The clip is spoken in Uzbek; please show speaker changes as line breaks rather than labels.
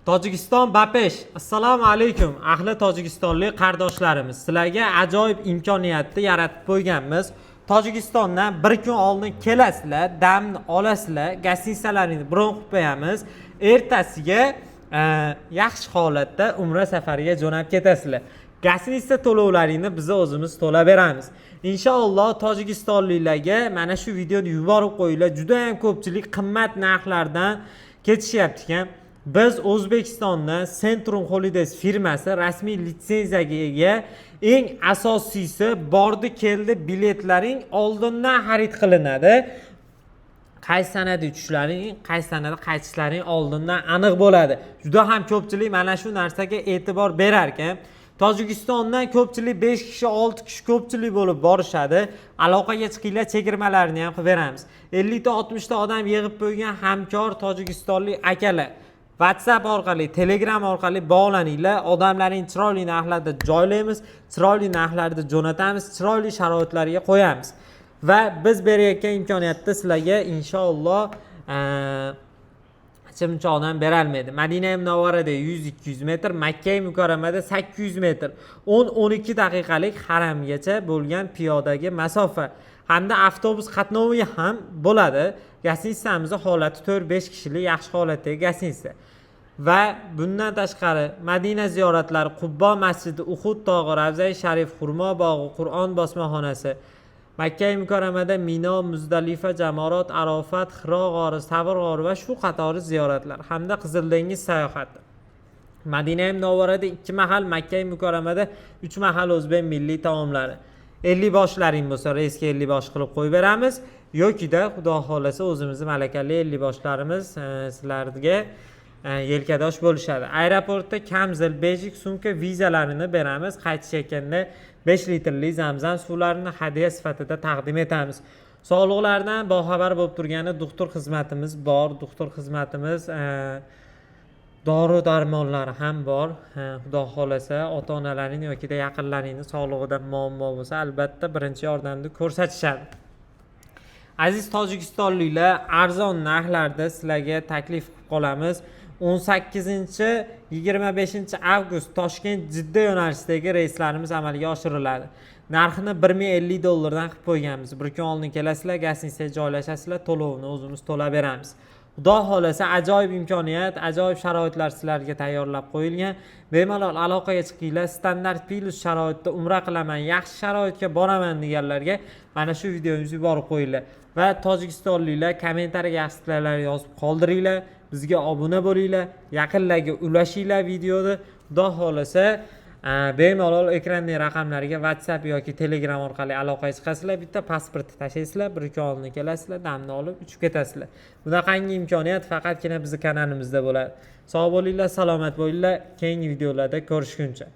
Tojikiston Bapesh. Assalomu alaykum, ahli tojikistonlik qardoshlarimiz. Sizlarga ajoyib imkoniyatni yaratib qo'yganmiz. Tojikistondan bir kun oldin kelasizlar, damni olasizlar, гостиница laringni bron qilib qo'yamiz. Ertasiga yaxshi holatda umra safariga jo'nab ketasizlar. Гостиница to'lovlaringni biz o'zimiz to'lab beramiz. Inshaalloh, tojikistonliklarga mana shu videoni yuborib qo'yinglar. Juda ham ko'pchilik qimmat narxlardan ketishyapti ekan. Biz O'zbekistonda Centrum Holidays firmasi rasmiy litsenziyaga ega. Eng asosiysi, bordi keldi biletlaring oldindan xarid qilinadi. Qaysi sanada uchishlaring, qaysi sanada qaytishlaring oldindan aniq bo'ladi. Juda ham ko'pchilik mana shu narsaga e'tibor berar ekan. Tojikistondan ko'pchilik 5 kishi, 6 kishi ko'pchilik bo'lib borishadi. Aloqaga chiqinglar, chegirmalarni ham qilib beramiz. 50 ta, 60 ta odam yig'ib qo'ygan hamkor tojikistonlik akalar, WhatsApp orqali, Telegram orqali bog'laninglar. Odamlarning chiroyli narxlarda joylaymiz, chiroyli narxlarda jo'natamiz, chiroyli sharoitlarga qo'yamiz. Va biz berayotgan imkoniyatni sizlarga, inshaalloh, hech odam berolmaydi. Madina Munavvarada 100-200 metr, Makka Mukarramada 800 metr, 10-12 daqiqalik haramgacha bo'lgan piyodagi masofa hamda avtobus qatnovi ham bo'ladi. Гостиница mizni holati 4-5 kishilik yaxshi holatdagi гостиница. Va bundan tashqari Madina ziyoratlari, Qubbo masjidi, Uhud tog'i, Ravzai Sharif, xurmo bog'i, Qur'on bosmaxonasi, Makka Mukarramada Mino, Muzdalifa, Jamorot, Arofat, Xiro g'ori, Savr g'ori va shu qatori ziyoratlar hamda Qizil dengiz sayohati. Madina Munavvarada ikki mahal, Makka Mukarramada uch mahal o'zbek milliy taomlari. 50 boshlaring bo'lsa, reysga 50 bosh qilib qo'yib beramiz yokida, xudo xohlasa, o'zimizni malakali 50 boshlarimiz sizlarga yelkadosh bo'lishadi. Aeroportda kamzil, bejik, sumka, vizalarini beramiz. Qaytishayotganda 5 litrli zamzam suvlarini hadya sifatida taqdim etamiz. Sog'liqlardan boxabar bo'lib turgani doktor xizmatimiz bor. Doktor xizmatimiz, dori darmonlari ham bor. Xudo xohlasa, ota onalaring yokida yaqinlaringni sog'lig'ida muammo bo'lsa, albatta birinchi yordamni ko'rsatishadi. Aziz tojikistonliklar, arzon narxlarda sizlarga taklif qilib qolamiz. 18, 25 avgust Toshkent Jidda yo'nalishidagi reyslarimiz amalga oshiriladi. Narxini 1050 dollardan qilib qo'yganmiz. Bir kun oldin kelasizlar, гостиница ga joylashasizlar, to'lovini o'zimiz to'lab beramiz. Xudo xohlasa, ajoyib imkoniyat, ajoyib sharoitlar sizlarga tayyorlab qo'yilgan. Bemalol aloqaga chiqinglar. Standart plus sharoitda umra qilaman, yaxshi sharoitga boraman deganlarga mana shu videomizni yuborib qo'yinglar. Va tojikistonliklar, kommentariyaga yaxshi tilaklar yozib qoldiringlar, bizga obuna bo'linglar, yaqinlarga ulashinglar videoni. Xudo xohlasa, bemalol ekrandagi raqamlarga WhatsApp yoki Telegram orqali aloqaga chiqasizlar. Bitta pasportni tashlaysizlar, bir kun oldin kelasizlar, damni olib uchib ketasizlar. Bunaqangi imkoniyat faqatgina bizni kanalimizda bo'ladi. Sog' bo'linglar, salomat bo'linglar, keyingi videolarda ko'rishguncha.